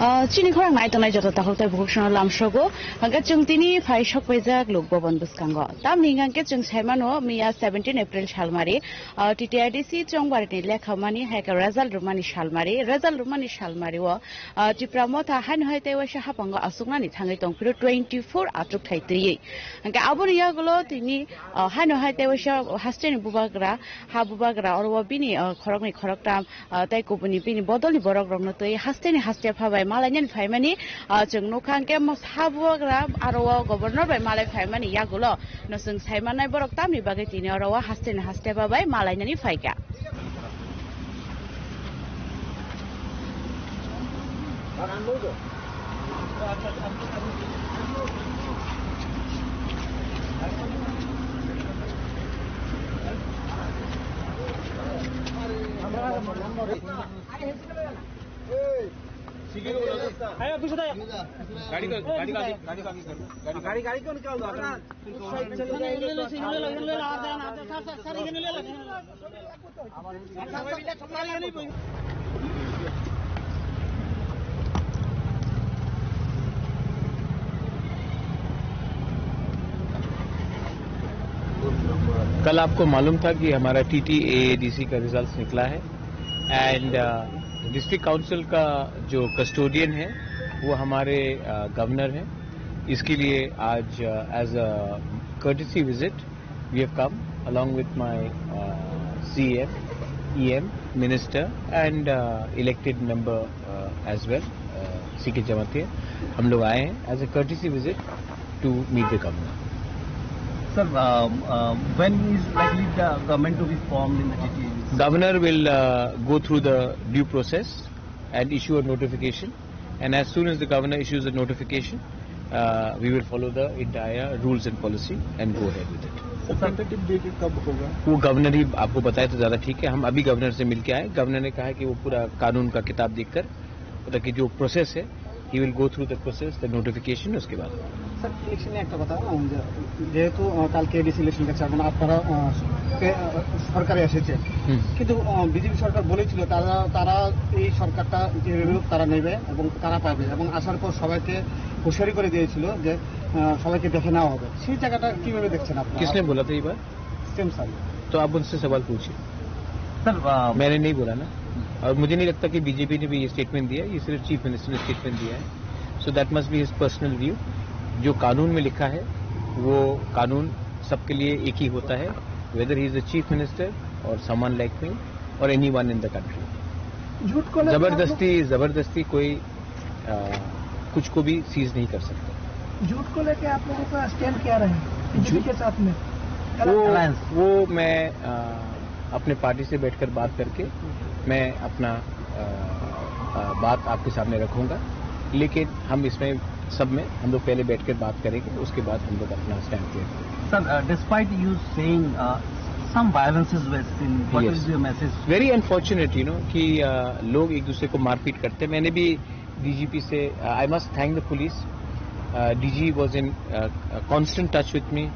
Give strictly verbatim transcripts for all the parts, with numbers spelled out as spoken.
Ah, chini khorang nai tongnai joto takhuk tei bukhuk sono lamsogo. Hwnkhe chwng tini phai sok paijak Lok Bhaban bwskango. Tamni hwnkhe chwng sai mano miya seventeen April salmari, ah, T T R D C chongbarini lekhamani hai khe result rwmani salmari, result rwmani salmari o, ah, Tipra Motha haino hai tei waisa haphango achuknani thangwi tong phiro twenty four achukthai twiwi. Hwnkhe aboni yagulo tini, ah, haino hai tei waisa hasteni bubagra, ha bubagra oro o bini, ah, khoroknwi khoroktam, ah, tei kubuni bini bodolni borok rokno twi hasteni haste pha bai malainani phaimani, ah, chwng nukha hwnkhe mo-, ha bubagra aro o governor bai malai phaimani yagulo no chwng sai mannai borok tamni bagwi tini oro o hasteni haste pha bai malainani phaikha. गाड़ी को, गाड़ी को आगे, गाड़ी को आगे करो। गाड़ी को आगे। गाड़ी, गाड़ी को निकाल दो। कल आपको मालूम था कि हमारा टीटीएएडीसी का रिजल्ट निकला है, एंड डिस्ट्रिक्ट काउंसिल का जो कस्टोडियन है, वो हमारे गवर्नर हैं। इसके लिए आज, as a courtesy visit, we have come along with my CM, EM, minister and elected member as well, CK Jamatia. हम लोग आए हैं as a courtesy visit to meet the governor. Sir, um, uh, when is likely the government to be formed in the T T A? Governor will uh, go through the due process and issue a notification. And as soon as the governor issues a notification, uh, we will follow the entire rules and policy and go ahead with it. Sir, tentative date कब होगा? वो गवर्नर ही आपको बताए तो ज़्यादा ठीक है। हम अभी गवर्नर से मिलके आए, गवर्नर ने कहा कि वो पूरा कानून का किताब देखकर, मतलब कि जो प्रोसेस है, he will go through the process, the notification, उसके बाद। স্যার, ইলেকশন নিয়ে একটা কথা, উম, যে, যেহেতু, আহ, কালকে এডিসি ইলেকশন গেছে এবং আপনারা, আহ, পে-, আহ, সরকারে এসেছে, হুম। কিন্তু, আহ, বিজেপি সরকার বলেছিল তারা, তারা এই সরকারটা যে রেভিনিউ তারা নেবে এবং তারা পাবে এবং আসার পর সবাইকে হুঁশিয়ারি করে দিয়েছিল যে, আহ, সবাইকে দেখে নেওয়া হবে। সেই জায়গাটা কিভাবে দেখছেন আপনারা? किसने बोला था ये बात? Same sir. तो आप उनसे सवाल पूछिए। सर, आ, मैंने नहीं बोला ना, और मुझे नहीं लगता कि बीजेपी ने भी ये स्टेटमेंट दिया है, ये सिर्फ चीफ मिनिस्टर ने स्टेटमेंट दिया है। So that must be his personal view। जो कानून में लिखा है, वो कानून सबके लिए एक ही होता है, whether he is a chief minister or someone like me or anyone in the country। झूठ को लेकर आप लोग जबरदस्ती, जबरदस्ती कोई अ, कुछ को भी सीज नहीं कर सकते। झूठ को लेके आप लोगों का स्टैंड क्या रहे बीजेपी झूठ के साथ में? वो, अलायंस। वो मैं, अ, अपने पार्टी से बैठकर बात करके मैं अपना, अ, अ, बात आपके सामने रखूंगा, लेकिन हम इसमें सब में हम लोग पहले बैठकर बात करेंगे, उसके बाद हम लोग अपना स्टैंड लेंगे। Sir, uh, despite you saying, uh, some violences were seen, what Yes। Is your message? Very unfortunate, you know, कि, अ, लोग एक दूसरे को मारपीट करते हैं। मैंने भी डीजीपी से, uh, I must thank the police। Uh, DG was in, uh, constant touch with me,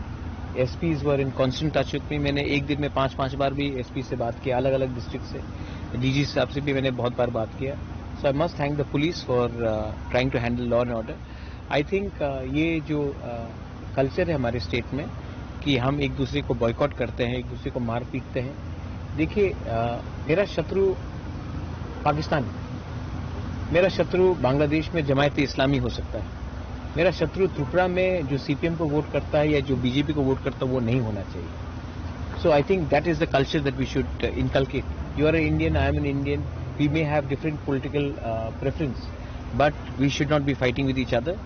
SPs were in constant touch with me. मैंने एक दिन में पांच, पांच बार भी एसपी से बात किया, अलग-अलग डिस्ट्रिक्ट से, डीजी साहब से भी मैंने बहुत बार बात किया। So I must thank the police for, uh, trying to handle law and order। I think, uh, ये जो, अ, कल्चर है हमारे स्टेट में कि हम एक दूसरे को बॉयकॉट करते हैं, एक दूसरे को मार पीटते हैं। देखिए, अ, मेरा शत्रु पाकिस्तान है, मेरा शत्रु बांग्लादेश में जमायत इस्लामी हो सकता है, मेरा शत्रु त्रिपुरा में जो सीपीएम को वोट करता है या जो बीजेपी को वोट करता है, वो नहीं होना चाहिए। So I think that is the culture that we should, uh, inculcate। You are an Indian, I am an Indian, we may have different political, uh, preference, but we should not be fighting with each other।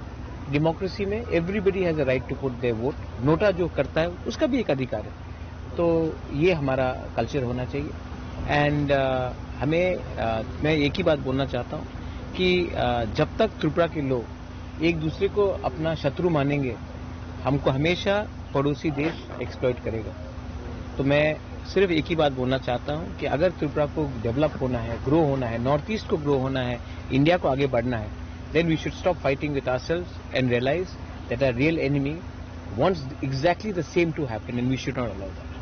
Democracy में everybody has a right to put their vote। NOTA जो करता है, उसका भी एक अधिकार है। तो ये हमारा कल्चर होना चाहिए। एंड, अ, हमें, अ, मैं एक ही बात बोलना चाहता हूँ कि, अ, जब तक त्रिपुरा के लोग एक दूसरे को अपना शत्रु मानेंगे, हमको हमेशा पड़ोसी देश एक्सप्लॉइट करेगा। तो मैं सिर्फ एक ही बात बोलना चाहता हूँ कि अगर त्रिपुरा को डेवलप होना है, ग्रो होना है, नॉर्थ ईस्ट को ग्रो होना है, इंडिया को आगे बढ़ना है, then we should stop fighting with ourselves and realize that our real enemy wants exactly the same to happen and we should not allow that।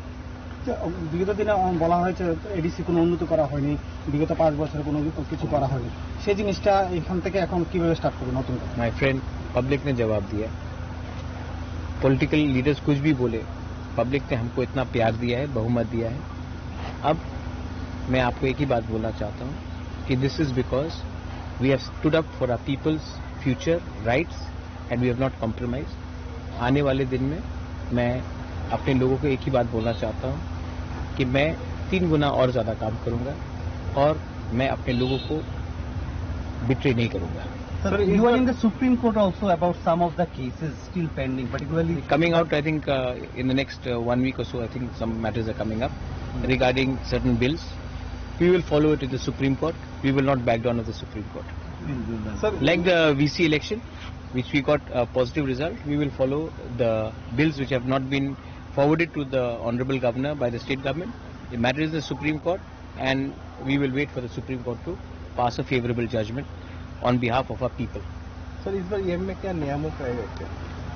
বিগত দিনে বলা হয়েছে এডিসি কোনো উন্নতি করা হয়নি, বিগত পাঁচ বছরে কোনো কিছু করা হয়নি। সেই জিনিসটা এখান থেকে এখন কিভাবে স্টার্ট করবে নতুন করে? My friend, पब्लिक ने जवाब दिया। पॉलिटिकल लीडर्स कुछ भी बोले, पब्लिक ने हमको इतना प्यार दिया है, बहुमत दिया है। अब मैं आपको एक ही बात बोलना चाहता हूँ कि this is because we have stood up for our people's future rights and we have not compromised। आने वाले दिन में मैं अपने लोगों को एक ही बात बोलना चाहता हूँ कि मैं तीन गुना और ज़्यादा काम करूँगा और मैं अपने लोगों को बिट्रे नहीं करूँगा। Sir, you are in the Supreme Court also about some of the cases still pending, particularly Coming out, I think, uh, in the next, uh, one week or so, I think some matters are coming up regarding certain bills. We will follow it in the Supreme Court. We will not back down at the Supreme Court. Sir, Like the V C election, which we got a positive result, we will follow the bills which have not been forwarded to the Honorable Governor by the state government. The matter is the Supreme Court, and we will wait for the Supreme Court to pass a favorable judgment on behalf of our people. Sir, इस बार ईएम में क्या नियामक रहेगा क्या?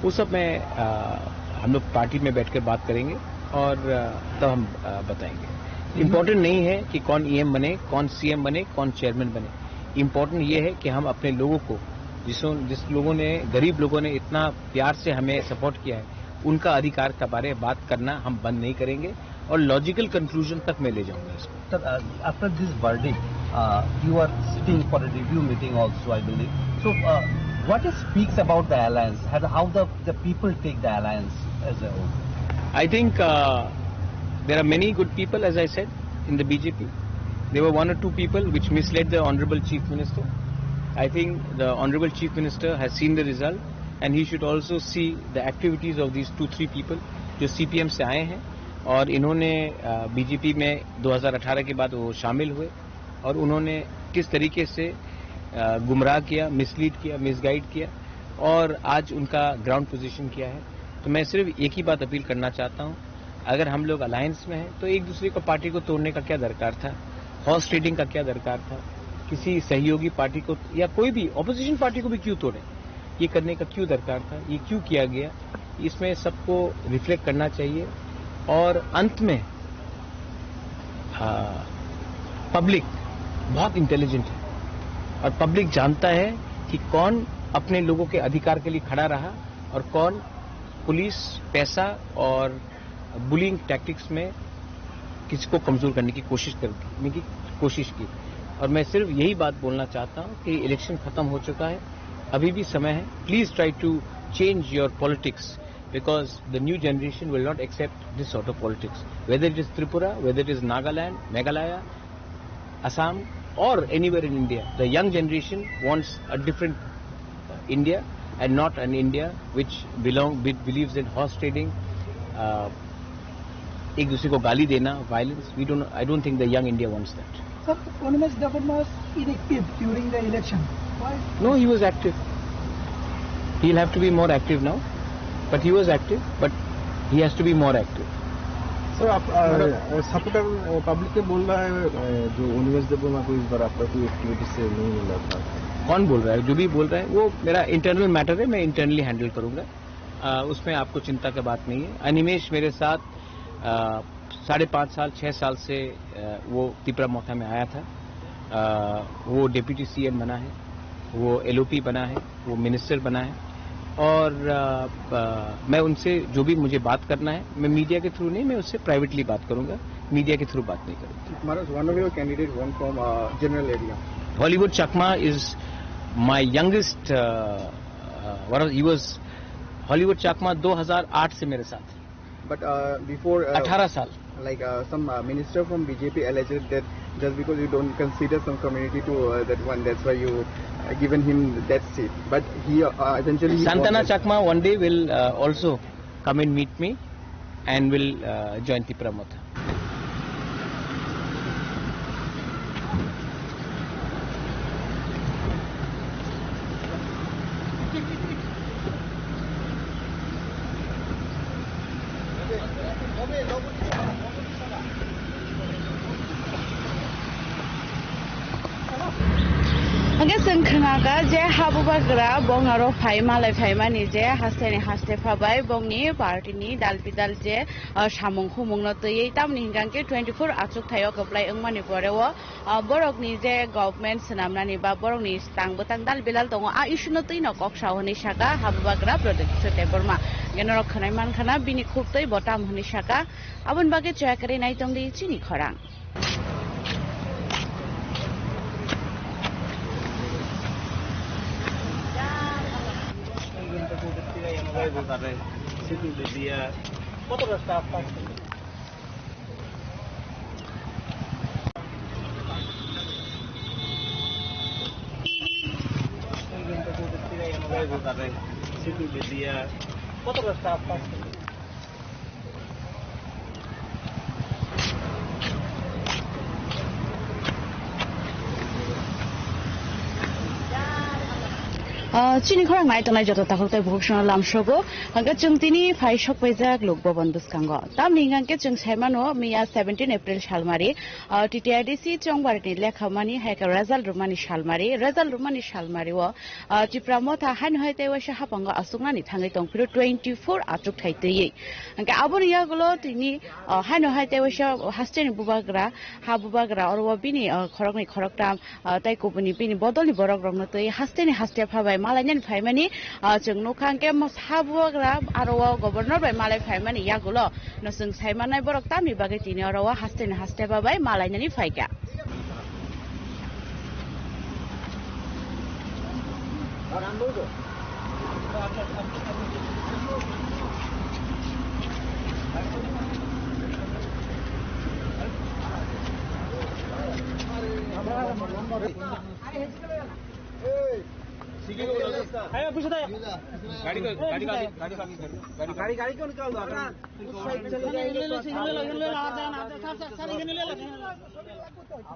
वो सब मैं, आ, हम लोग पार्टी में बैठकर बात करेंगे और, आ, तब हम, आ, बताएंगे। इम्पोर्टेंट नहीं है कि कौन ईएम बने, कौन सीएम बने, कौन चेयरमैन बने। इम्पोर्टेंट ये है कि हम अपने लोगों को, जिसों, जिस लोगों ने, गरीब लोगों ने इतना प्यार से हमें सपोर्ट किया है, उनका अधिकार के बारे में बात करना हम बंद नहीं करेंगे और लॉजिकल कंक्लूजन तक मैं ले जाऊंगा इसको। Sir, uh, after this verdict, uh, you are sitting for a review meeting also, I believe. So, uh, what it speaks about the alliance? How, how the, the people take the alliance as a whole? I think, uh, there are many good people, as I said, in the B J P. There were one or two people which misled the Honorable Chief Minister. I think the Honorable Chief Minister has seen the result and he should also see the activities of these two, three people जो सीपीएम से आए हैं और इन्होंने, अ, बीजेपी में दो हज़ार अठारह के बाद वो शामिल हुए और उन्होंने किस तरीके से, अ, गुमराह किया, मिसलीड किया, मिसगाइड किया और आज उनका ग्राउंड पोजीशन क्या है। तो मैं सिर्फ एक ही बात अपील करना चाहता हूँ, अगर हम लोग अलायंस में हैं तो एक दूसरे को, पार्टी को तोड़ने का क्या दरकार था, हॉर्स ट्रेडिंग का क्या दरकार था, किसी सहयोगी पार्टी को या कोई भी अपोजिशन पार्टी को भी क्यों तोड़े, ये करने का क्यों दरकार था, ये क्यों किया गया, इसमें सबको रिफ्लेक्ट करना चाहिए। और अंत में, हाँ, पब्लिक बहुत इंटेलिजेंट है और पब्लिक जानता है कि कौन अपने लोगों के अधिकार के लिए खड़ा रहा और कौन पुलिस, पैसा और बुलिंग टैक्टिक्स में किसी को कमज़ोर करने की कोशिश कर, करने की कोशिश की। और मैं सिर्फ यही बात बोलना चाहता हूँ कि इलेक्शन ख़त्म हो चुका है, अभी भी समय है। Please try to change your politics because the new generation will not accept this sort of politics. Whether it is Tripura, whether it is Nagaland, Meghalaya, Assam, or anywhere in India, the young generation wants a different India and not an India which belong, be-, believes in horse trading, uh, एक दूसरे को गाली देना, violence. We don't, I don't think the young India wants that. Sir, Animesh Debbarma was inactive during the election. Why? No, he was active. He'll have to be more active now. But he was active, but he has to be more active. Sir, आप, अ, सपोर्टर, अ, पब्लिक ने बोल रहा है, अ, जो अनिमेश देबबर्मा को इस बार आपका कोई एक्टिविटी से नहीं मिला था। कौन बोल रहा है? जो भी बोल रहा है, वो मेरा इंटरनल मैटर है, मैं इंटरनली हैंडल करूंगा। अ, उसमें आपको चिंता की बात नहीं है। अनिमेश मेरे साथ, अ, साढ़े पाँच साल, छः साल से, अ, वो तिपरा मोथा में आया था। अ, वो डेप्यूटी सीएम बना है, वो एलओपी बना है, वो मिनिस्टर बना है। और, अ, अ, मैं उनसे जो भी मुझे बात करना है, मैं मीडिया के थ्रू नहीं, मैं उससे प्राइवेटली बात करूंगा, मीडिया के थ्रू बात नहीं करूंगा। Maharaj, one of your candidate won from, uh, general area. Hollywood Chakma is my youngest, uh, uh, one of, he was, Hollywood Chakma दो हज़ार आठ से मेरे साथ है। But, uh, before, uh, अठारह साल। Like, uh, some, uh, minister from B J P alleged that just because you don't consider some community to, uh, that one, that's why you, uh, given him that seat. But he, uh, eventually he won सांत्वना that. चाकमा one day will, uh, also come and meet me and will, uh, join Tipra Motha. Hingke chwng khwnakha je habubagra bongni aro phai malai phaimani je hasteni haste phabai bongni party ni dal bidal je, ah, samung humung no twiwi tamni hingkha khe twenty four achuk thaio kwplai wngmani pore o, ah, borokni je government swnamnani ba borokni tang bwtang dal bilal tongo, a issue no twi no kok sao hwnwi saka habubagra Pradyut Kishore Debbarma. Hingke norok khwnai mankha na bini khuk twi bo tam hwnwi saka, aboni bagwi chaya kwrwi naitongdi chini khorang. Ah, chini khorang nai tongnai joto takhuk tei bukhuk songno lamsogo. Hingke chwng tini phai sokpaijak Lok Bhavan bwskango. Tamni hingke chwng saimano miya seventeen April salmari, ah, T T I D C chongbarini lekhamani hai khe result rwmani salmari, result rwmani salmari o, ah, Tipra Motha haino hai tei waisa hapango aswknani thangwi tong phiro twenty four achuk thai twiwi. Hingke aboni yagulo tini, ah, haino hai tei waisa hasteni bubagra, ha bubagra oro o bini, ah, khoroknwi khoroktham, ah, tei kubuni bini bodolni borok rokno twi hasteni haste phabai malainani phaimani, ah, chwng nukha hingke mo-, ha bubagra aro o governor bai malai phaimani yagulo no chwng saimanai borok tamni bagwi tini oro o hasteni haste phabai malainani phaikha. गाड़ी को, गाड़ी को आगे, गाड़ी को आगे कर दो। गाड़ी, गाड़ी को आगे कर दो। गाड़ी, गाड़ी को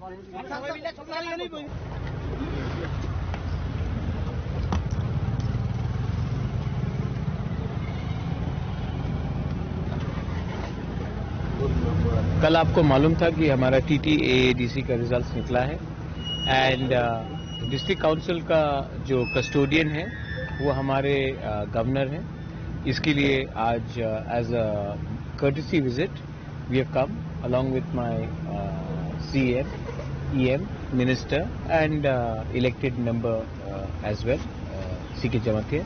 निकाल दो। कल आपको मालूम था कि हमारा टीटीएएडीसी का रिजल्ट निकला है, एंड डिस्ट्रिक्ट काउंसिल का जो कस्टोडियन है, वो हमारे गवर्नर हैं। इसके लिए आज, as a courtesy visit, we have come along with my CM, EM, minister and elected member as well, C K Jamatia.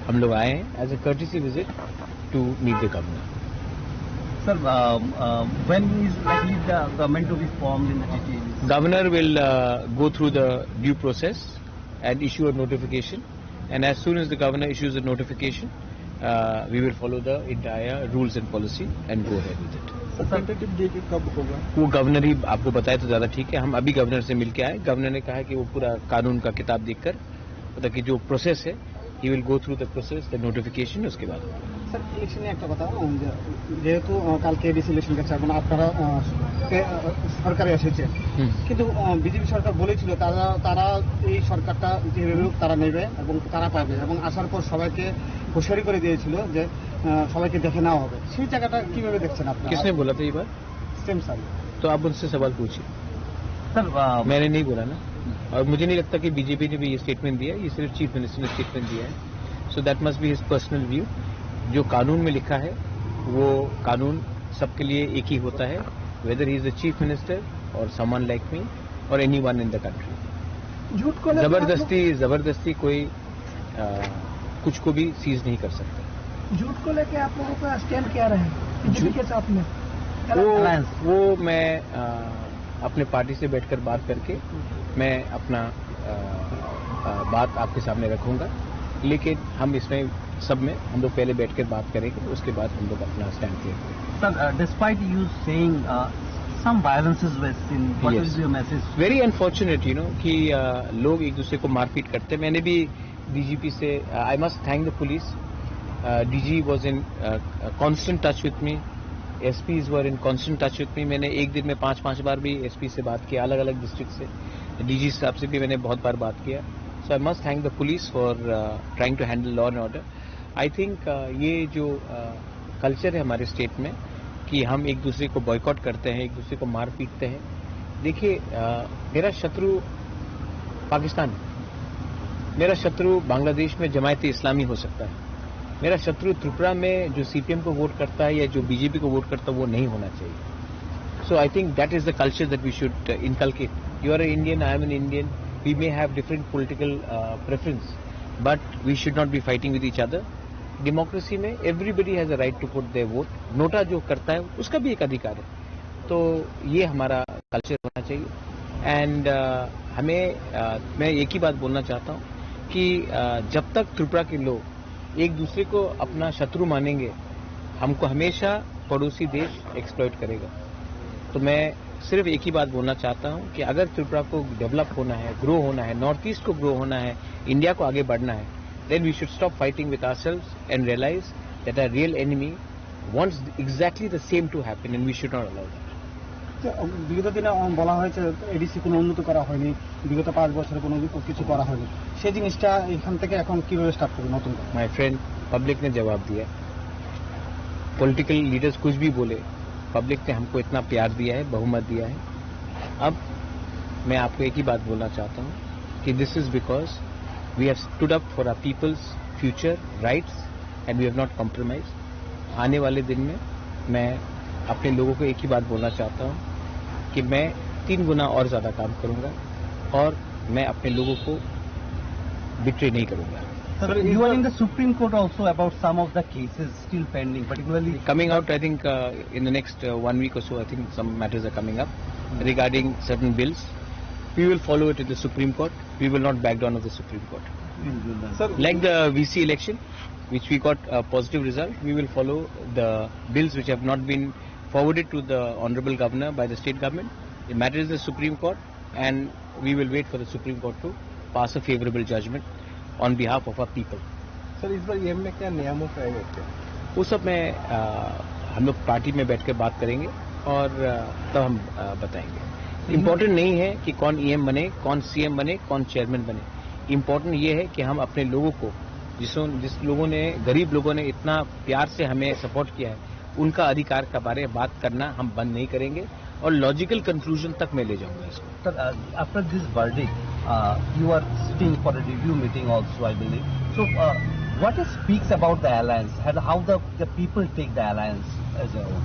हम लोग आए हैं as a courtesy visit to meet the governor. Sir, when is likely the government to be formed in the T T A? Governor will go through the due process and issue a notification. And as soon as the governor issues a notification, uh, we will follow the entire rules and policy and go ahead with it. Sir, tentative date कब होगा? वो गवर्नर ही आपको बताए तो ज़्यादा ठीक है। हम अभी गवर्नर से मिलके आए, गवर्नर ने कहा कि वो पूरा कानून का किताब देखकर, मतलब कि जो प्रोसेस है, he will go through the process, the notification, उसके बाद। স্যার, ইলেকশনে একটা কথা, উম, যে, যেহেতু, আহ, কালকে এডিসি ইলেকশন গেছে এবং আপনারা, আহ, কে-, আহ, সরকারে এসেছেন, হুম। কিন্তু, আহ, বিজেপি সরকার বলেছিল তারা, তারা এই সরকারটা যেভাবে হোক তারা নেবে এবং তারা পাবে এবং আসার পর সবাইকে হুঁশিয়ারি করে দিয়েছিল যে, আহ, সবাইকে দেখে নেওয়া হবে। সেই জায়গাটা কিভাবে দেখছেন আপনারা? किसने बोला था ये बात? Same sir. तो आप उनसे सवाल पूछिए। सर, आ, मैंने नहीं बोला ना, और मुझे नहीं लगता कि बीजेपी ने भी ये स्टेटमेंट दिया है, ये सिर्फ चीफ मिनिस्टर ने स्टेटमेंट दिया है। So that must be his personal view। जो कानून में लिखा है, वो कानून सबके लिए एक ही होता है, whether he is a chief minister or someone like me or anyone in the country। झूठ को लेकर आप लोग जबरदस्ती, जबरदस्ती कोई, आ, कुछ को भी सीज नहीं कर सकता। झूठ को लेके आप लोगों का स्टैंड क्या रहे बीजेपी झूठ के साथ में? वो, अलायंस। वो मैं, आ, अपने पार्टी से बैठकर बात करके मैं अपना, आ, आ, बात आपके सामने रखूंगा, लेकिन हम इसमें सब में हम लोग पहले बैठकर बात करेंगे, उसके बाद हम लोग अपना स्टैंड क्लियर करेंगे। Sir, uh, despite you saying, uh, some violences were seen, what Yes। is your message? Very unfortunate, you know, कि, uh, लोग एक दूसरे को मारपीट करते हैं। मैंने भी डीजीपी से, uh, I must thank the police। Uh, D G was in, uh, constant touch with me, S Ps were in constant touch with me। मैंने एक दिन में पांच, पांच बार भी एसपी से बात किया, अलग-अलग डिस्ट्रिक्ट से, डीजी साहब से भी मैंने बहुत बार बात किया। So I must thank the police for, uh, trying to handle law and order। I think, uh, ये जो, अ, कल्चर है हमारे स्टेट में कि हम एक दूसरे को बॉयकॉट करते हैं, एक दूसरे को मार पीटते हैं। देखिए, अ, मेरा शत्रु पाकिस्तान है, मेरा शत्रु बांग्लादेश में जमायत इस्लामी हो सकता है, मेरा शत्रु त्रिपुरा में जो सीपीएम को वोट करता है या जो बीजेपी को वोट करता है, वो नहीं होना चाहिए। So I think that is the culture that we should uh, inculcate. You are an Indian, I am an Indian. We may have different political uh, preference, but we should not be fighting with each other. Democracy में everybody has a right to put their vote. NOTA जो करता है, उसका भी एक अधिकार है। तो ये हमारा कल्चर होना चाहिए। एंड हमें uh, मैं एक ही बात बोलना चाहता हूँ कि uh, जब तक त्रिपुरा के लोग एक दूसरे को अपना शत्रु मानेंगे, हमको हमेशा पड़ोसी देश एक्सप्लॉइट करेगा। तो मैं सिर्फ एक ही बात बोलना चाहता हूँ कि अगर त्रिपुरा को डेवलप होना है, ग्रो होना है, नॉर्थ ईस्ट को ग्रो होना है, इंडिया को आगे बढ़ना है, then we should stop fighting with ourselves and realize that our real enemy wants exactly the same to happen and we should not allow that. তো, বিগত দিনে, উম, বলা হয়েছে এডিসি কোনো উন্নতি করা হয়নি, বিগত পাঁচ বছরে কোনো কিছু করা হয়নি, সেই জিনিসটা এখান থেকে এখন কিভাবে স্টার্ট করবে নতুন করে? माय फ्रेंड, पब्लिक ने जवाब दिया। पॉलिटिकल लीडर्स कुछ भी बोले, पब्लिक ने हमको इतना प्यार दिया है, बहुमत दिया है। अब मैं आपको एक ही बात बोलना चाहता हूँ कि this is because we have stood up for our people's future rights and we have not compromised। आने वाले दिन में मैं अपने लोगों को एक ही बात बोलना चाहता हूँ कि मैं तीन गुना और ज़्यादा काम करूँगा और मैं अपने लोगों को बिट्रे नहीं करूँगा। Sir, you are in the Supreme Court also about some of the cases still pending, particularly Coming out, I think, uh, in the next uh, one week or so, I think some matters are coming up regarding certain bills. We will follow it in the Supreme Court. We will not back down of the Supreme Court. Sir, Like the V C election, which we got a positive result, we will follow the bills which have not been forwarded to the Honorable Governor by the state government. The matter is the Supreme Court, and we will wait for the Supreme Court to pass a favorable judgment on behalf of our people. Sir, इस बार ईएम में क्या नया मूव रहेगा क्या? वो सब मैं, आ, हम लोग पार्टी में बैठ के बात करेंगे और, आ, तब हम, आ, बताएंगे। इम्पोर्टेंट नहीं है कि कौन ईएम बने, कौन सीएम बने, कौन चेयरमैन बने। इम्पोर्टेंट ये है कि हम अपने लोगों को, जिसों, जिस लोगों ने, गरीब लोगों ने इतना प्यार से हमें सपोर्ट किया है, उनका अधिकार के बारे में बात करना हम बंद नहीं करेंगे और लॉजिकल कंक्लूजन तक मैं ले जाऊंगा इसको। Sir, uh, after this verdict, uh, you are sitting for a review meeting also, I believe. So, uh, what it speaks about the alliance and how the, the people take the alliance as a whole?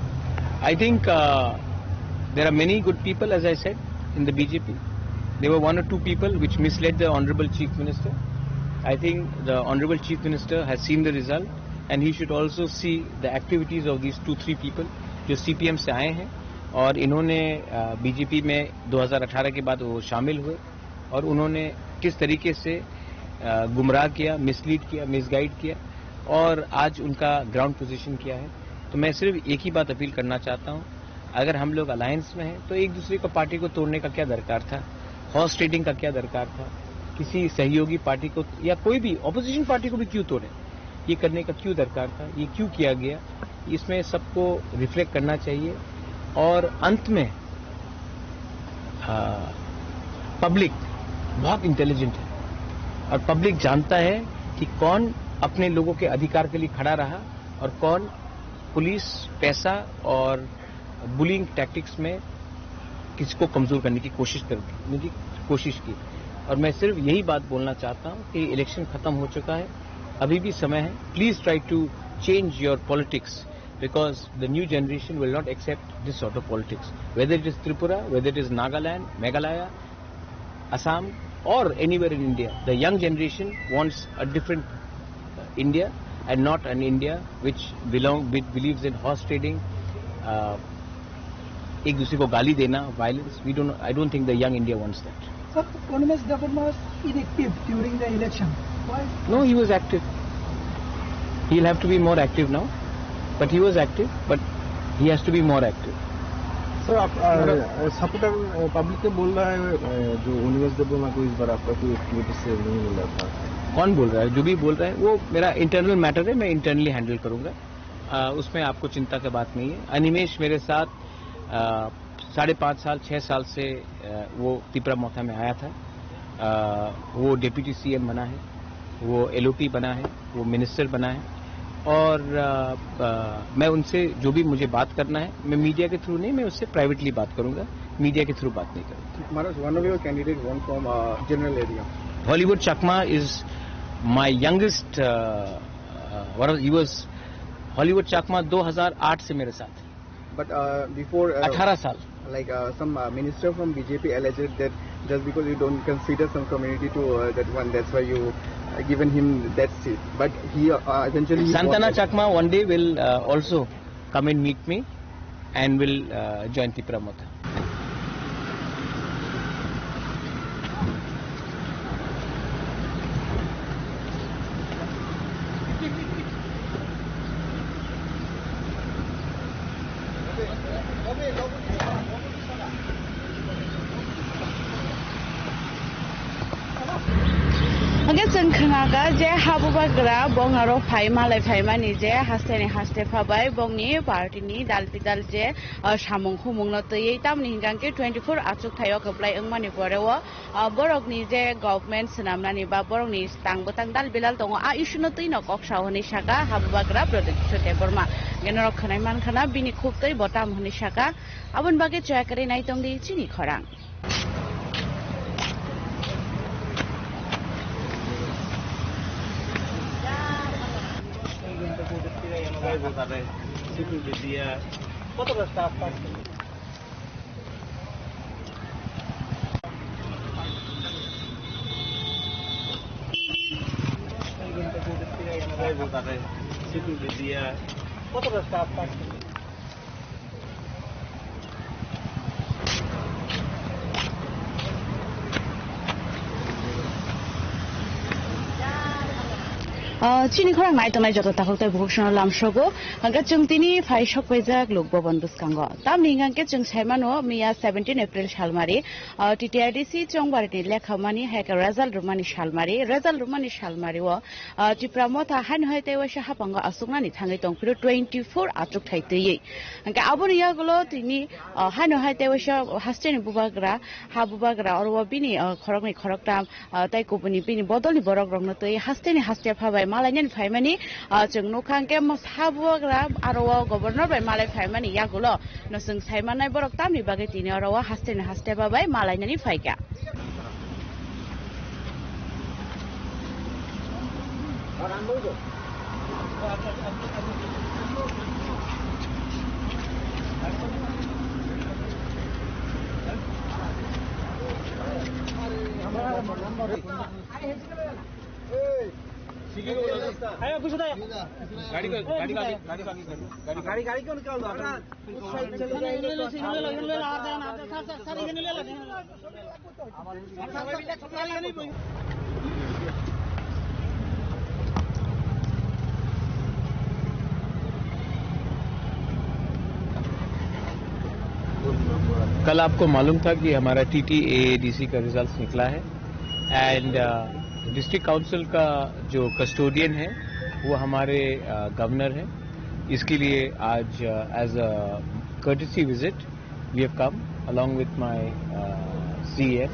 I think uh, there are many good people, as I said, in the B J P. There were one or two people which misled the Honorable Chief Minister. I think the Honorable Chief Minister has seen the result and he should also see the activities of these two three people जो सीपीएम से आए हैं और इन्होंने बीजेपी में दो हज़ार अठारह के बाद वो शामिल हुए और उन्होंने किस तरीके से अ, गुमराह किया, मिसलीड किया, मिसगाइड किया और आज उनका ग्राउंड पोजीशन क्या है। तो मैं सिर्फ एक ही बात अपील करना चाहता हूँ, अगर हम लोग अलायंस में हैं तो एक दूसरे को, पार्टी को तोड़ने का क्या दरकार था, हॉर्स ट्रेडिंग का क्या दरकार था, किसी सहयोगी पार्टी को या कोई भी अपोजिशन पार्टी को भी क्यों तोड़े, ये करने का क्यों दरकार था, ये क्यों किया गया, इसमें सबको रिफ्लेक्ट करना चाहिए। और अंत में आ, पब्लिक बहुत इंटेलिजेंट है और पब्लिक जानता है कि कौन अपने लोगों के अधिकार के लिए खड़ा रहा और कौन पुलिस, पैसा और बुलिंग टैक्टिक्स में किसी को कमज़ोर करने की कोशिश करने की कोशिश की। और मैं सिर्फ यही बात बोलना चाहता हूँ कि इलेक्शन ख़त्म हो चुका है, अभी भी समय है। Please try to change your politics because the new generation will not accept this sort of politics. Whether it is Tripura, whether it is Nagaland, Meghalaya, Assam, or anywhere in India, the young generation wants a different uh, India and not an India which belong which believes in horse trading, uh, एक दूसरे को गाली देना, violence. We don't. I don't think the young India wants that. Sir, Animesh Debbarma was inactive during the election. Why? No, he was active. He'll have to be more active now. But he was active, but he has to be more active. Sir, आप supporter public ने बोल रहा है अ, जो अनिमेश देबबर्मा को इस बार आपका कोई एक्टिविटी से नहीं मिल रहा था। कौन बोल रहा है? जो भी बोल रहा है, वो मेरा इंटरनल मैटर है, मैं इंटरनली हैंडल करूंगा। अ, उसमें आपको चिंता की बात नहीं है। अनिमेश मेरे साथ अ, साढ़े पाँच साल, छः साल से अ, वो तिपरा मोथा में आया था। अ, वो डेप्यूटी सीएम बना है, वो एलओपी बना है, वो मिनिस्टर बना है। और अ, अ, मैं उनसे जो भी मुझे बात करना है, मैं मीडिया के थ्रू नहीं, मैं उससे प्राइवेटली बात करूंगा, मीडिया के थ्रू बात नहीं करूंगा। Maharaj, one of your candidate won from uh, general area. Hollywood Chakma is my youngest, uh, uh, what was, he was Hollywood Chakma दो हज़ार आठ से मेरे साथ। But uh, before uh, अठारह साल। Like uh, some uh, minister from B J P alleged that just because you don't consider some community to uh, that one, that's why you uh, given him that seat. But he uh, eventually he Santana won that. Chakma one day will uh, also come and meet me and will uh, join Tipra Motha. Hwnkhe chwng khnaga je habubagra bongaro phai malai phaimani je hasteni haste phabai bongni party ni dal bidal je, ah, samung humung no twiwi tamni hwnkhe twenty four achuk thaio kwplai wngmani pore o, ah, borokni je government swnamnani ba borokni tang bwtang dal bilal tongo, a issue no twi no kok sao hwnwi saka habubagra Pradyut Kishore Debbarma. Hwnkhe norok khwnai mankha na bini khuk twi bo tamo hwnwi saka, aboni bagwi chaya kwrwi naitongdi chini khorang. Ah, chini khorang nai tongnai joto takhuk tei bukhuk sono lamsogo. Hwnkhe chwng tini phai sokpaijak Lok Bhaban bwskango. Tamni hwnkhe chwng saimano miya seventeen April salmari, ah, T T R D C Chongbarini lekhamani hai khe result rwmani salmari, result rwmani salmari o, ah, Tipra Motha haino hai tei waisa haphango aswknani thangwi tongphuru twenty four achuk thai twiwi. Hwnkhe aboni yagulo tini, ah, haino hai tei waisa hasteni bubagra, ha bubagra oro o bini, ah, khoroknwi khoroktham, ah, tei kubuni bini bodolni borok rokno twi hasteni haste phabai malainani phaimani, ah, chwng nukha hwnkhe mo-, ha bubagra aro o governor bai malai phaimani yagulo no chwng saimanai borok tamni bagwi tini oro o hasteni haste phabai malainani phaikha. गाड़ी को, गाड़ी को आगे, गाड़ी को आगे करो। गाड़ी को आगे। गाड़ी, गाड़ी को निकाल दो। कल आपको मालूम था कि हमारा टीटीएएडीसी का रिजल्ट निकला है, एंड डिस्ट्रिक्ट काउंसिल का जो कस्टोडियन है, वो हमारे गवर्नर है। इसके लिए आज, as a courtesy visit, we have come along with my, uh, C M,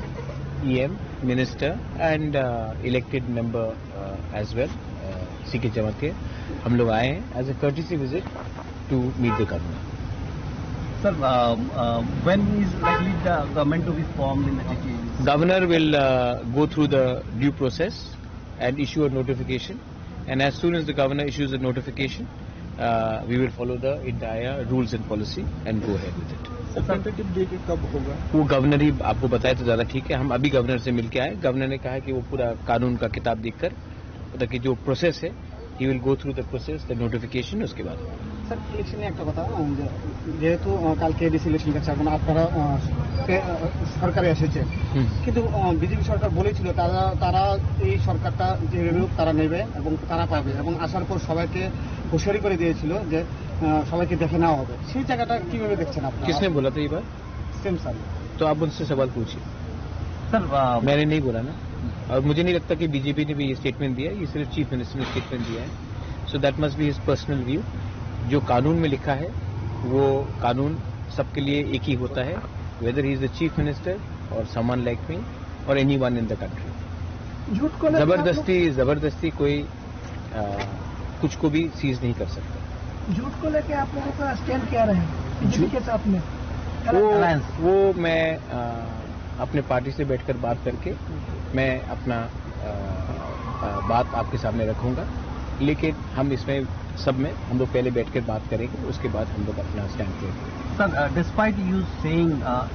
E M, minister and, uh, elected member, uh, as well, uh, C K Jamatia. हम लोग आए हैं as a courtesy visit to meet the governor. Sir, uh, uh, when is likely the government to be formed in the T T A? Governor will, uh, go through the due process and issue a notification. And as soon as the governor issues a notification, uh, we will follow the entire rules and policy and go ahead with it. Sir, tentative date कब होगा? वो गवर्नर ही आपको बताए तो ज़्यादा ठीक है। हम अभी गवर्नर से मिलके आए, गवर्नर ने कहा कि वो पूरा कानून का किताब देखकर, मतलब कि जो प्रोसेस है, he will go through the process, the notification, उसके बाद। স্যার, ইলেকশন নিয়ে একটা কথা, উম, যে, যেহেতু, আহ, কালকে এডিসি ইলেকশন গেছে, এখন আপনারা, আহ, পে-, আহ, সরকারে এসেছে, হুম। কিন্তু, আহ, বিজেপি সরকার বলেছিল তারা, তারা এই সরকারটা যে হোক তারা নেবে এবং তারা পাবে, এবং আসার পর সবাইকে হুঁশিয়ারি করে দিয়েছিল যে, আহ, সবাইকে দেখে নেওয়া হবে। সেই জায়গাটা কিভাবে দেখছেন আপনারা? किसने बोला था ये बात? Same sir. तो आप उनसे सवाल पूछिए। सर, आ, मैंने नहीं बोला ना, और मुझे नहीं लगता कि बीजेपी ने भी ये स्टेटमेंट दिया है, ये सिर्फ चीफ मिनिस्टर ने स्टेटमेंट दिया है। So that must be his personal view। जो कानून में लिखा है, वो कानून सबके लिए एक ही होता है, whether he is the chief minister or someone like me or anyone in the country। झूठ को लेकर आप लोग जबरदस्ती, जबरदस्ती कोई, आ, कुछ को भी सीज नहीं कर सकता। झूठ को लेके आप लोगों का स्टैंड क्या रहे बीजेपी झूठ के साथ में? वो, अलायंस। वो मैं, आ, अपने पार्टी से बैठकर बात करके मैं अपना अ, बात आपके सामने रखूंगा, लेकिन हम इसमें सब में हम लोग पहले बैठकर बात करेंगे, उसके बाद हम लोग अपना स्टैंड लेंगे। Sir, uh, despite you saying, uh,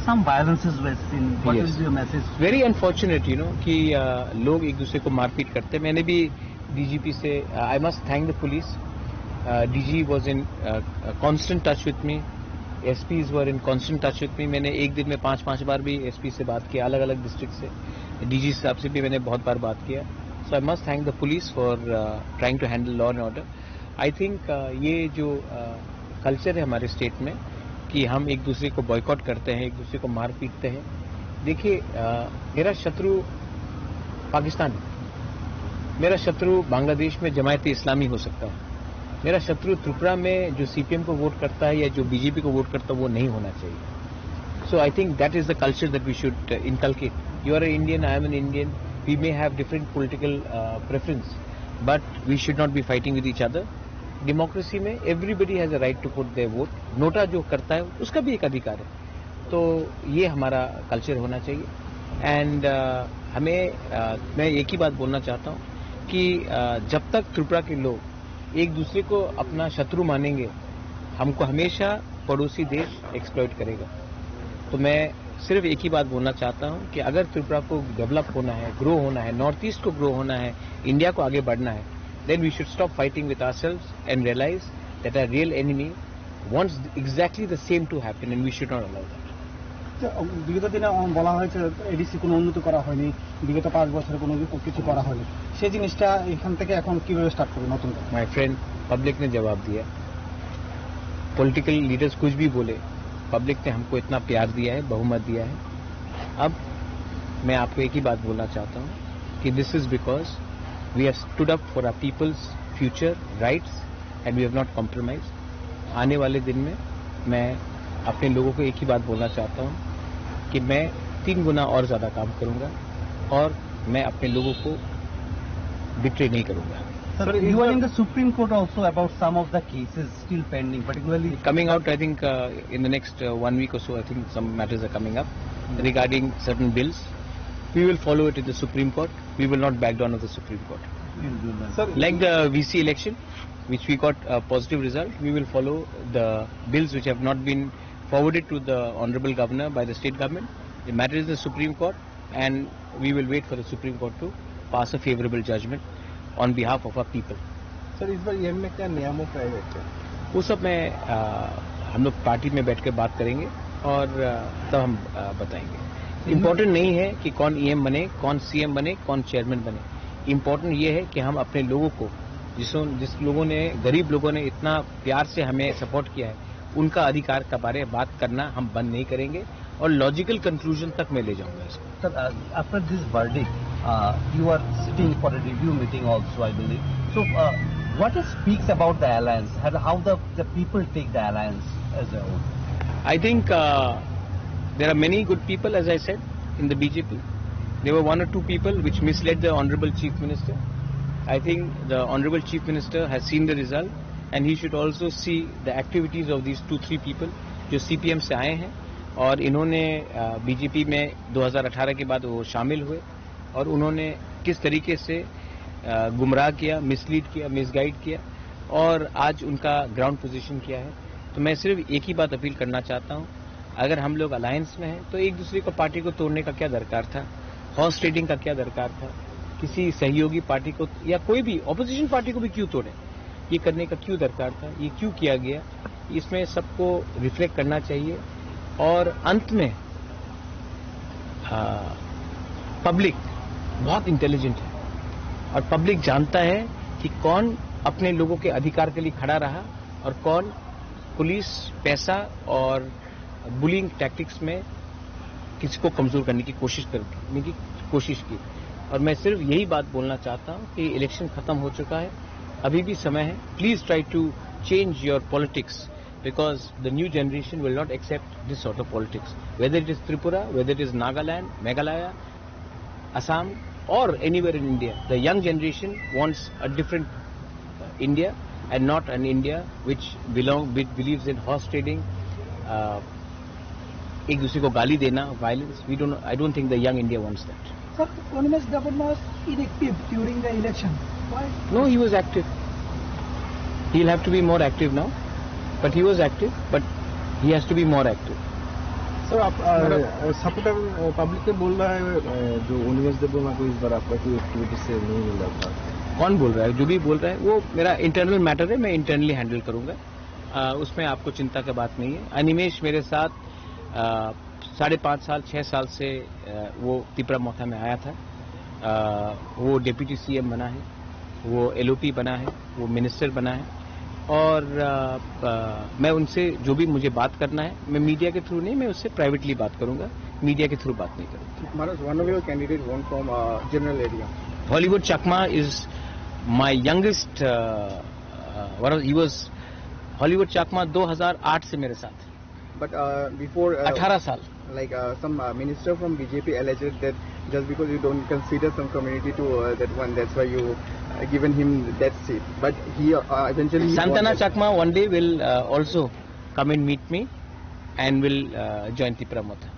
some violences were seen, what Yes. Is your message? Very unfortunate, you know, कि uh, लोग एक दूसरे को मारपीट करते हैं। मैंने भी डीजीपी से, I must thank the police, DG was in constant touch with me, SPs were in constant touch with me. मैंने एक दिन में पांच पांच बार भी एसपी से बात किया, अलग अलग डिस्ट्रिक्ट से। डीजी साहब से भी मैंने बहुत बार बात किया। So I must thank the police for trying to handle law and order। I think ये जो कल्चर है हमारे स्टेट में कि हम एक दूसरे को बॉयकॉट करते हैं, एक दूसरे को मार पीटते हैं। देखिए, अ, मेरा शत्रु पाकिस्तान है, मेरा शत्रु बांग्लादेश में जमायत इस्लामी हो सकता है, मेरा शत्रु त्रिपुरा में जो सीपीएम को वोट करता है या जो बीजेपी को वोट करता है, वो नहीं होना चाहिए। So I think that is the culture that we should, uh, inculcate. You are an Indian, I am an Indian. We may have different political, uh, preference, but we should not be fighting with each other. Democracy में everybody has a right to put their vote। NOTA जो करता है, उसका भी एक अधिकार है। तो ये हमारा कल्चर होना चाहिए। एंड हमें, uh, मैं एक ही बात बोलना चाहता हूँ कि uh, जब तक त्रिपुरा के लोग एक दूसरे को अपना शत्रु मानेंगे, हमको हमेशा पड़ोसी देश एक्सप्लॉइट करेगा। तो मैं सिर्फ एक ही बात बोलना चाहता हूँ कि अगर त्रिपुरा को डेवलप होना है, ग्रो होना है, नॉर्थ ईस्ट को ग्रो होना है, इंडिया को आगे बढ़ना है, then we should stop fighting with ourselves and realize that our real enemy wants exactly the same to happen and we should not allow that। তো, বিগত দিনে, আহ, বলা হয়েছে এডিসি কোনো উন্নতি করা হয়নি, বিগত পাঁচ বছরে কোনো কি-, কিছু করা হয়নি। সেই জিনিসটা এখান থেকে এখন কিভাবে স্টার্ট করবে নতুন করে? My friend, पब्लिक ने जवाब दिया। पॉलिटिकल लीडर्स कुछ भी बोले, पब्लिक ने हमको इतना प्यार दिया है, बहुमत दिया है। अब मैं आपको एक ही बात बोलना चाहता हूँ कि this is because we have stood up for our people's future rights and we have not compromised। आने वाले दिन में मैं अपने लोगों को एक ही बात बोलना चाहता हूँ कि मैं तीन गुना और ज़्यादा काम करूँगा और मैं अपने लोगों को बिट्रे नहीं करूँगा। Sir, you are in the Supreme Court also about some of the cases still pending, particularly Coming out, I think, uh, in the next, uh, one week or so, I think some matters are coming up regarding certain bills. We will follow it in the Supreme Court. We will not back down of the Supreme Court. Sir, Like the V C election, which we got a positive result, we will follow the bills which have not been forwarded to the Honorable Governor by the state government. The matter is the Supreme Court, and we will wait for the Supreme Court to pass a favorable judgment on behalf of our people. Sir, इस बार ईएम में क्या नियामक रहेगा क्या? वो सब मैं, आ, हम लोग पार्टी में बैठ के बात करेंगे और, आ, तब हम, आ, बताएंगे। इम्पोर्टेंट नहीं है कि कौन ईएम बने, कौन सीएम बने, कौन चेयरमैन बने। इम्पोर्टेंट ये है कि हम अपने लोगों को, जिसों, जिस लोगों ने, गरीब लोगों ने इतना प्यार से हमें सपोर्ट किया है, उनका अधिकार के बारे में बात करना हम बंद नहीं करेंगे और लॉजिकल कंक्लूजन तक मैं ले जाऊंगा इसको। Sir, uh, after this verdict, uh, you are sitting for a review meeting also, I believe. So, uh, what it speaks about the alliance? How, how the, the people take the alliance as a whole? I think, uh, there are many good people, as I said, in the B J P. There were one or two people which misled the Honorable Chief Minister. I think the Honorable Chief Minister has seen the result and he should also see the activities of these two, three people जो सीपीएम से आए हैं और इन्होंने, अ, बीजेपी में दो हज़ार अठारह के बाद वो शामिल हुए और उन्होंने किस तरीके से, अ, गुमराह किया, मिसलीड किया, मिसगाइड किया और आज उनका ग्राउंड पोजीशन क्या है। तो मैं सिर्फ एक ही बात अपील करना चाहता हूँ, अगर हम लोग अलायंस में हैं तो एक दूसरे को, पार्टी को तोड़ने का क्या दरकार था, हॉर्स ट्रेडिंग का क्या दरकार था, किसी सहयोगी पार्टी को या कोई भी अपोजिशन पार्टी को भी क्यों तोड़े, ये करने का क्यों दरकार था, ये क्यों किया गया, इसमें सबको रिफ्लेक्ट करना चाहिए। और अंत में, हाँ, पब्लिक बहुत इंटेलिजेंट है और पब्लिक जानता है कि कौन अपने लोगों के अधिकार के लिए खड़ा रहा और कौन पुलिस, पैसा और बुलिंग टैक्टिक्स में किसी को कमज़ोर करने की कोशिश करने की कोशिश की। और मैं सिर्फ यही बात बोलना चाहता हूँ कि इलेक्शन ख़त्म हो चुका है, अभी भी समय है। Please try to change your politics because the new generation will not accept this sort of politics. Whether it is Tripura, whether it is Nagaland, Meghalaya, Assam, or anywhere in India, the young generation wants a different, uh, India and not an India which belong, which believes in horse trading, uh, एक दूसरे को गाली देना, violence. We don't, I don't think the young India wants that. But Animesh Debbarma was inactive during the election. Why? No, he was active. He'll have to be more active now. But he was active, but he has to be more active. Sir, आप, अ, मतलब अ, सपोर्टर, अ, पब्लिक ने बोल रहा है, अ, जो उन्नीस देबो ना कोई इस बार आपका कोई एक्टिविटी से नहीं मिल रहा था। कौन बोल रहा है? जो भी बोल रहा है, वो मेरा इंटरनल मैटर है, मैं इंटरनली हैंडल करूंगा। अ, उसमें आपको चिंता की बात नहीं है। अनिमेश मेरे साथ, अ, साढ़े पाँच साल, छः साल से, अ, वो तिपरा मोथा में आया था। अ, वो डेप्यूटी सीएम बना है, वो एलओपी बना है, वो मिनिस्टर बना है। और, अ, अ, मैं उनसे जो भी मुझे बात करना है, मैं मीडिया के थ्रू नहीं, मैं उससे प्राइवेटली बात करूंगा, मीडिया के थ्रू बात नहीं करूंगा। Manoj, one of your candidate won from, uh, general area. Hollywood Chakma is my youngest, uh, uh, one of, he was Hollywood Chakma दो हज़ार आठ से मेरे साथ। But, uh, before, uh, अठारह साल। Like, uh, some, uh, minister from B J P alleged that just because you don't consider some community to, uh, that one, that's why you, uh, given him that seat. But he, uh, eventually he won Santana that. Chakma one day will, uh, also come and meet me and will, uh, join Tipra Motha.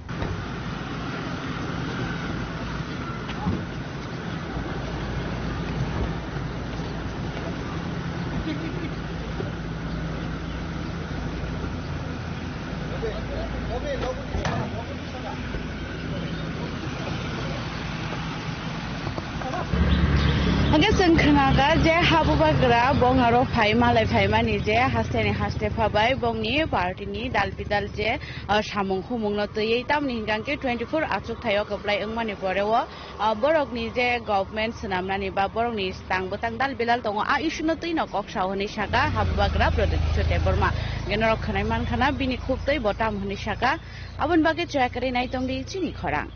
Hwnkhe chwng khwnakha je habubagra bongaro phai malai phaimani je hasteni haste phabai bongni partyni dal bidal je, ah, samung humungno twiwi, tamni hwnkhe twenty four achuk thaio kwplai wngmani poreo, ah, borokni je government swnamnani ba borokni tang bwtang dal bilal tongo, a issue no twino kok sao hwnwi saka habubagra Pradyut Kishore Debbarma. Hwnkhe norok khwnai mankha na bini khuk twi bo tam hwnwi saka, aboni bagwi chaya kwrwi nai tongdi chini khorang.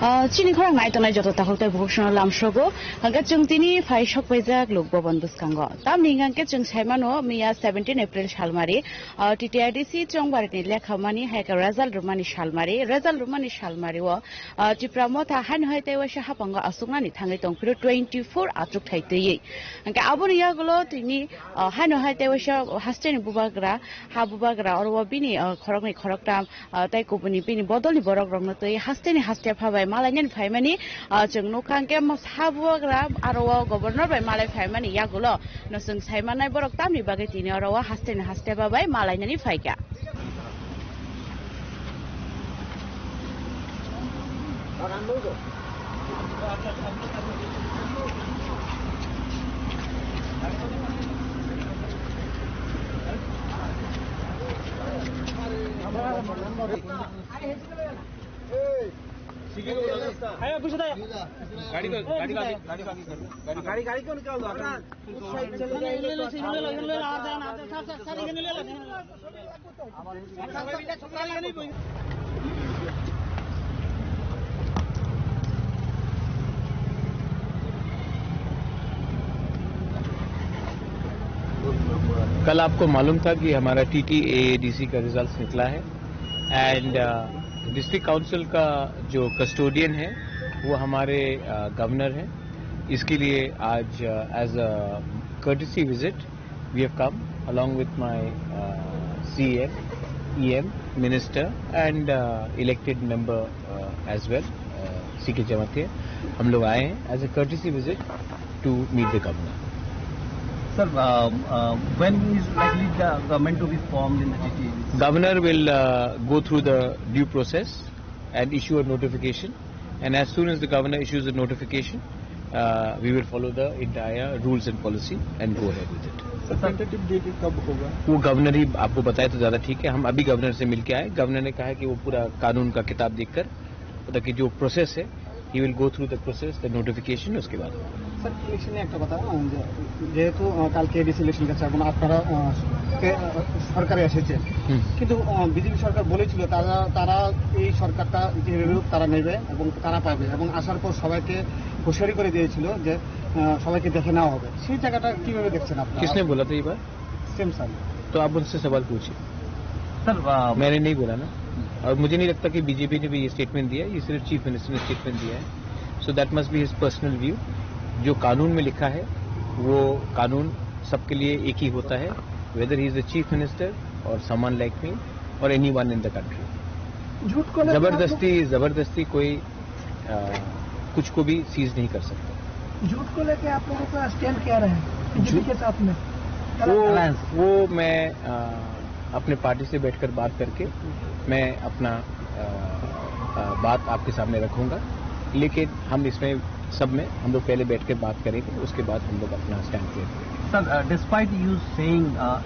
Ah, chini khorang nai tongnai joto takhuk tei bukhuk sono lamsogo. Hwnkhe chwng tini phai sok paijak Lok Bhaban bwskango. Tamni hwnkhe chwng sai mano, miya seventeen April salmari, ah, T T I D C Chongbarini lekhamani hai khe result rwmani salmari, result rwmani salmari o, ah, Tipra Motha haino hai tei waisa haphango achuknani thangwi tong phiro twenty four achuk thai twiwi. Hwnkhe aboni yagulo tini, ah, haino hai tei waisa hasteni bubagra, ha bubagra oro o bini, ah, khoroknwi khoroktam, ah, tei kubuni bini bodolni borok rokno twi hasteni haste phabai malainani phaimani, ah, chwng nukha hwnkhe mo-, ha bubagra aro o governor bai malai phaimani yagulo no chwng sai mannai borok tamni bagwi tini oro o hasteni haste phabai malainani phaikha. गाड़ी को, गाड़ी को आगे, गाड़ी को आगे कर दो। गाड़ी, गाड़ी को निकाल दो। कल आपको मालूम था कि हमारा टीटीएएडीसी का रिजल्ट निकला है एंड डिस्ट्रिक्ट काउंसिल का जो कस्टोडियन है वो हमारे गवर्नर है। इसके लिए आज as a courtesy visit we have come along with my uh, C M, E M, minister and uh, elected member uh, as well, uh, C K Jamatia. हम लोग आए हैं as a courtesy visit to meet the governor. Sir, uh, uh, when is likely the government to be formed in the T T A D C? Governor will uh, go through the due process and issue a notification. And as soon as the governor issues a notification, uh, we will follow the entire rules and policy and go ahead with it. Sir, tentative date कब होगा? वो गवर्नर ही आपको बताए तो ज़्यादा ठीक है। हम अभी गवर्नर से मिलके आए, गवर्नर ने कहा कि वो पूरा कानून का किताब देखकर, मतलब कि जो प्रोसेस है, He will go through the process, the notification, उसके बाद। স্যার, ইলেকশনে একটা কথা, আহ, যে, যেহেতু, আহ, কালকে এডিসি ইলেকশন গেছে এবং আপনারা, আহ, কে-, আহ, সরকারে এসেছে, হুম। কিন্তু, আহ, বিজেপি সরকার বলেছিল তারা, তারা এই সরকারটা যেভাবে হোক তারা নেবে এবং তারা পাবে, এবং আসার পর সবাইকে হুঁশিয়ারি করে দিয়েছিল যে, আহ, সবাইকে দেখে নেওয়া হবে। সেই জায়গাটা কিভাবে দেখছেন আপনারা? किसने बोला था ये बात? Same sir. तो आप उनसे सवाल पूछिए। सर, आ, मैंने नहीं बोला ना। और मुझे नहीं लगता कि बीजेपी ने भी ये स्टेटमेंट दिया है, ये सिर्फ चीफ मिनिस्टर ने स्टेटमेंट दिया है। So that must be his personal view। जो कानून में लिखा है, वो कानून सबके लिए एक ही होता है, whether he is the chief minister or someone like me or anyone in the country। झूठ को लेकर आप लोग जबरदस्ती, जबरदस्ती कोई, आ, कुछ को भी सीज नहीं कर सकता। झूठ को लेकर आप लोगों का स्टैंड क्या रहे बीजेपी झूठ के साथ में? वो, अलायंस। वो मैं, आ, अपने पार्टी से बैठकर बात करके मैं अपना, आ, आ, बात आपके सामने रखूंगा। लेकिन हम इसमें सब में हम लोग पहले बैठ के बात करेंगे, उसके बाद हम लोग अपना स्टैंड लेंगे। Sir, uh, despite you saying, uh,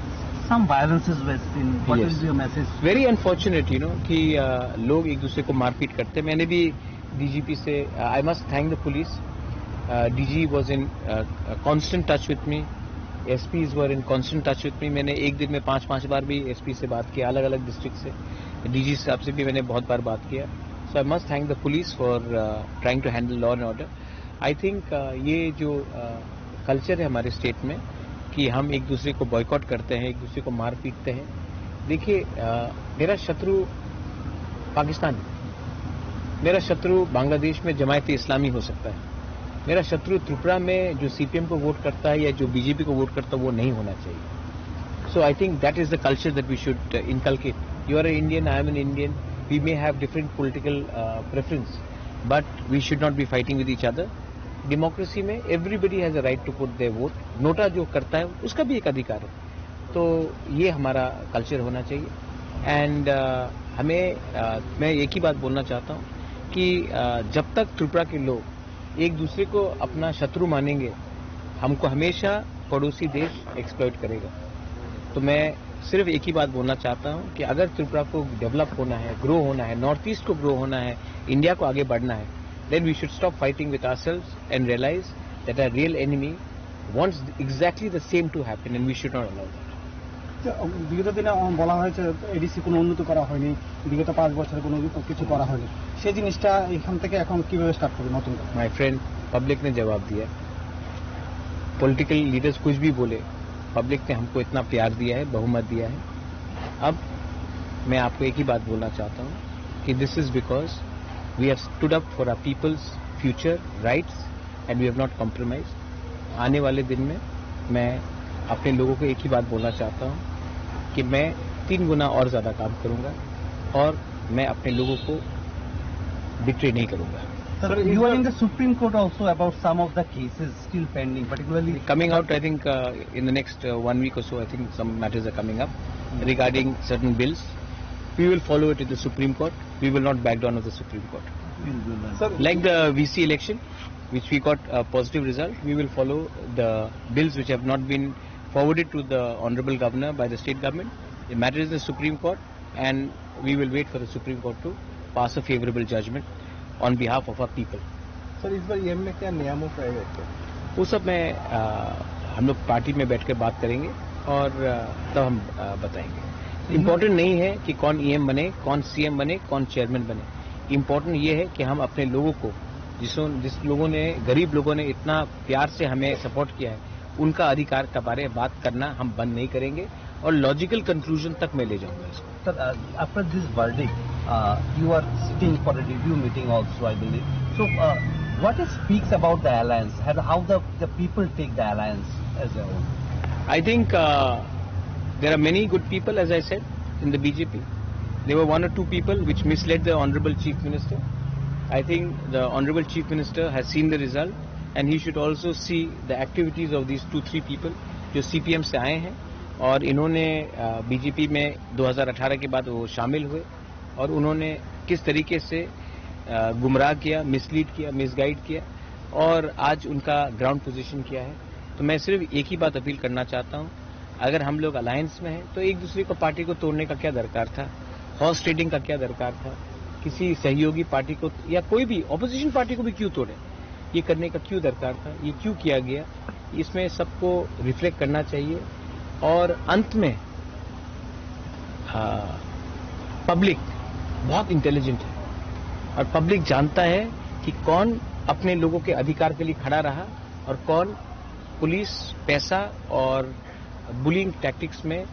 some violences were seen, what Yes। Is your message? Very unfortunate, you know, कि, आ, लोग एक दूसरे को मारपीट करते हैं। मैंने भी डीजीपी से, I must thank the police। DG was in constant touch with me, SPs were in constant touch with me. मैंने एक दिन में पांच पांच बार भी एसपी से बात किया, अलग अलग डिस्ट्रिक्ट से। डीजी साहब से भी मैंने बहुत बार बात किया। So I must thank the police for trying to handle law and order। I think ये जो कल्चर है हमारे स्टेट में कि हम एक दूसरे को बॉयकॉट करते हैं, एक दूसरे को मार पीटते हैं। देखिए, अ, मेरा शत्रु पाकिस्तान है, मेरा शत्रु बांग्लादेश में जमायत इस्लामी हो सकता है, मेरा शत्रु त्रिपुरा में जो सीपीएम को वोट करता है या जो बीजेपी को वोट करता है, वो नहीं होना चाहिए। So I think that is the culture that we should, uh, inculcate। You are an Indian, I am an Indian, we may have different political, uh, preference, but we should not be fighting with each other। Democracy में everybody has a right to put their vote। NOTA जो करता है, उसका भी एक अधिकार है। तो ये हमारा कल्चर होना चाहिए। एंड, अ, हमें, अ, मैं एक ही बात बोलना चाहता हूँ कि, अ, जब तक त्रिपुरा के लोग एक दूसरे को अपना शत्रु मानेंगे, हमको हमेशा पड़ोसी देश एक्सप्लॉइट करेगा। तो मैं सिर्फ एक ही बात बोलना चाहता हूँ कि अगर त्रिपुरा को डेवलप होना है, ग्रो होना है, नॉर्थ ईस्ट को ग्रो होना है, इंडिया को आगे बढ़ना है, then we should stop fighting with ourselves and realize that our real enemy wants exactly the same to happen and we should not allow that। তো, উম, বিগত দিনে, উম, বলা হয়েছে এডিসি কোনো উন্নতি করা হয়নি, বিগত পাঁচ বছরে কোনো কিছু করা হয়নি। সেই জিনিসটা এখান থেকে এখন কিভাবে স্টার্ট করবে নতুন করে? माय फ्रेंड, पब्लिक ने जवाब दिया। पॉलिटिकल लीडर्स कुछ भी बोले, पब्लिक ने हमको इतना प्यार दिया है, बहुमत दिया है। अब मैं आपको एक ही बात बोलना चाहता हूँ कि this is because we have stood up for our people's future rights and we have not compromised। आने वाले दिन में मैं अपने लोगों को एक ही बात बोलना चाहता हूँ कि मैं तीन गुना और ज़्यादा काम करूँगा और मैं अपने लोगों को बिट्रे नहीं करूँगा। Sir, you are in the Supreme Court also about some of the cases still pending, particularly coming out, I think, uh, in the next, uh, one week or so, I think some matters are coming up regarding certain bills. We will follow it in the Supreme Court. We will not back down of the Supreme Court। Sir, like the V C election, which we got a positive result, we will follow the bills which have not been forwarded to the Honorable Governor by the state government. The matter is the Supreme Court, and we will wait for the Supreme Court to pass a favorable judgment on behalf of our people। Sir, इस बार ईएम में क्या नियामक रहेगा इसका? वो सब मैं, आ, हम लोग पार्टी में बैठ के बात करेंगे और, आ, तब हम, आ, बताएंगे। इम्पोर्टेंट नहीं है कि कौन ईएम बने, कौन सीएम बने, कौन चेयरमैन बने। इम्पोर्टेंट ये है कि हम अपने लोगों को, जिसों, जिस लोगों ने, गरीब लोगों ने इतना प्यार से हमें सपोर्ट किया है, उनका अधिकार के बारे में बात करना हम बंद नहीं करेंगे और लॉजिकल कंक्लूजन तक मैं ले जाऊंगा इसको। Sir, uh, after this verdict, uh, you are sitting for a review meeting also, I believe. So, uh, what it speaks about the alliance and how the, the people take the alliance as a whole? I think, uh, there are many good people, as I said, in the B J P. There were one or two people which misled the Honorable Chief Minister. I think the Honorable Chief Minister has seen the result and he should also see the activities of these two, three people जो सीपीएम से आए हैं और इन्होंने, अ, बीजेपी में दो हज़ार अठारह के बाद वो शामिल हुए और उन्होंने किस तरीके से, अ, गुमराह किया, मिसलीड किया, मिसगाइड किया और आज उनका ग्राउंड पोजीशन क्या है। तो मैं सिर्फ एक ही बात अपील करना चाहता हूँ, अगर हम लोग अलायंस में हैं तो एक दूसरे को, पार्टी को तोड़ने का क्या दरकार था, हॉर्स ट्रेडिंग का क्या दरकार था। किसी सहयोगी पार्टी को या कोई भी अपोजिशन पार्टी को भी क्यों तोड़े, ये करने का क्यों दरकार था, ये क्यों किया गया, इसमें सबको रिफ्लेक्ट करना चाहिए। और अंत में, हाँ, पब्लिक बहुत इंटेलिजेंट है और पब्लिक जानता है कि कौन अपने लोगों के अधिकार के लिए खड़ा रहा और कौन पुलिस, पैसा और बुलिंग टैक्टिक्स में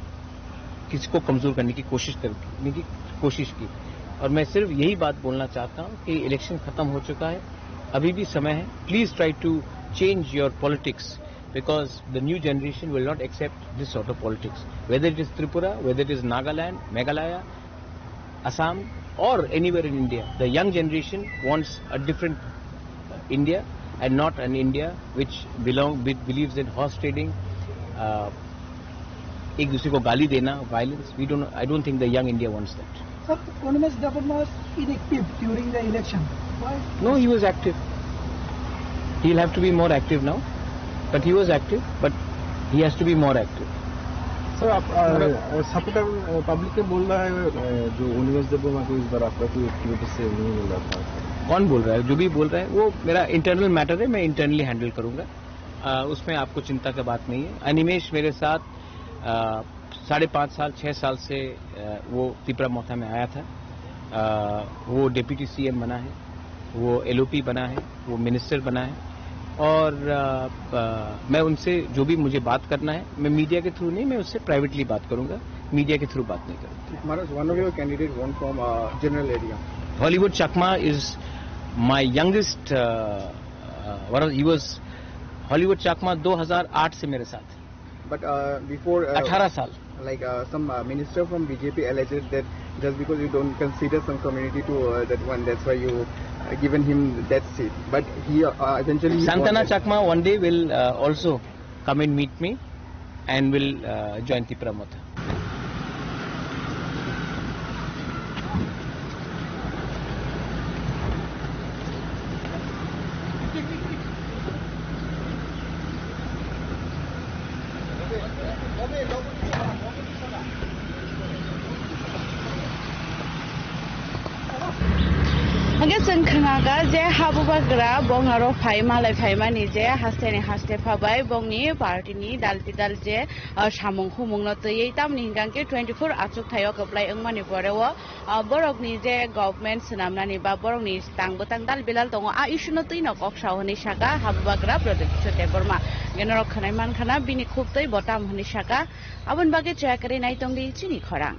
किसी को कमजोर करने की कोशिश करने की कोशिश की। और मैं सिर्फ यही बात बोलना चाहता हूँ कि इलेक्शन खत्म हो चुका है, अभी भी समय है। Please try to change your politics, because the new generation will not accept this sort of politics, whether it is Tripura, whether it is Nagaland, Meghalaya, Assam, or anywhere in India. The young generation wants a different India and not an India which belong, which believes in horse trading, uh, एक दूसरे को गाली देना, violence. We don't, I don't think the young India wants that. Sir, Animesh Debbarma was inactive during the election. Why? No, he was active. He'll have to be more active now. But he was active, but he has to be more active. Sir, आप, अ, सपोर्टर, अ, पब्लिक ने बोल रहा है, अ, जो अनिमेश देबबर्मा को इस बार आपका कोई एक्टिविटी से नहीं मिल रहा था। कौन बोल रहा है? जो भी बोल रहा है, वो मेरा इंटरनल मैटर है, मैं इंटरनली हैंडल करूंगा। अ, उसमें आपको चिंता का बात नहीं है। अनिमेश मेरे साथ, अ, साढ़े पाँच साल, छः साल से, अ, वो तिपरा मोथा में आया था। अ, वो डेप्यूटी सीएम बना है, वो एलओपी बना है, वो मिनिस्टर बना है। और, अ, अ, मैं उनसे जो भी मुझे बात करना है, मैं मीडिया के थ्रू नहीं, मैं उससे प्राइवेटली बात करूंगा, मीडिया के थ्रू बात नहीं करूंगा। Maharaj, one of your candidate won from, uh, general area. Hollywood Chakma is my youngest, uh, uh, what was, he was, Hollywood Chakma दो हज़ार आठ से मेरे साथ। But, uh, before, uh, अठारह साल। Like, uh, some, uh, minister from B J P alleged that just because you don't consider some community to, uh, that one, that's why you, uh, given him that seat. But he, uh, eventually he won Santana that. Chakma one day will, uh, also come and meet me and will, uh, join Tipra Motha. Hwnkhe chwng khwnakha je habubagra bongaro phai malai phaimani je hasteni haste phabai bongni partyni dal bidal je, ah, samung humungno twiwi tamni hwnkhe twenty four achuk thaio kwplai wngmani pore o, ah, borokni je government swnamnani ba borokni tang bwtang dal bilal tongo, a issue no twino kok sao hwnwi saka habubagra Pradyut Kishore Debbarma. Hwnkhe norok khwnai mankha na bini khub twi bo tam hwnwi saka, aboni bagwi chaya kwrwi naitongdi chini khorang.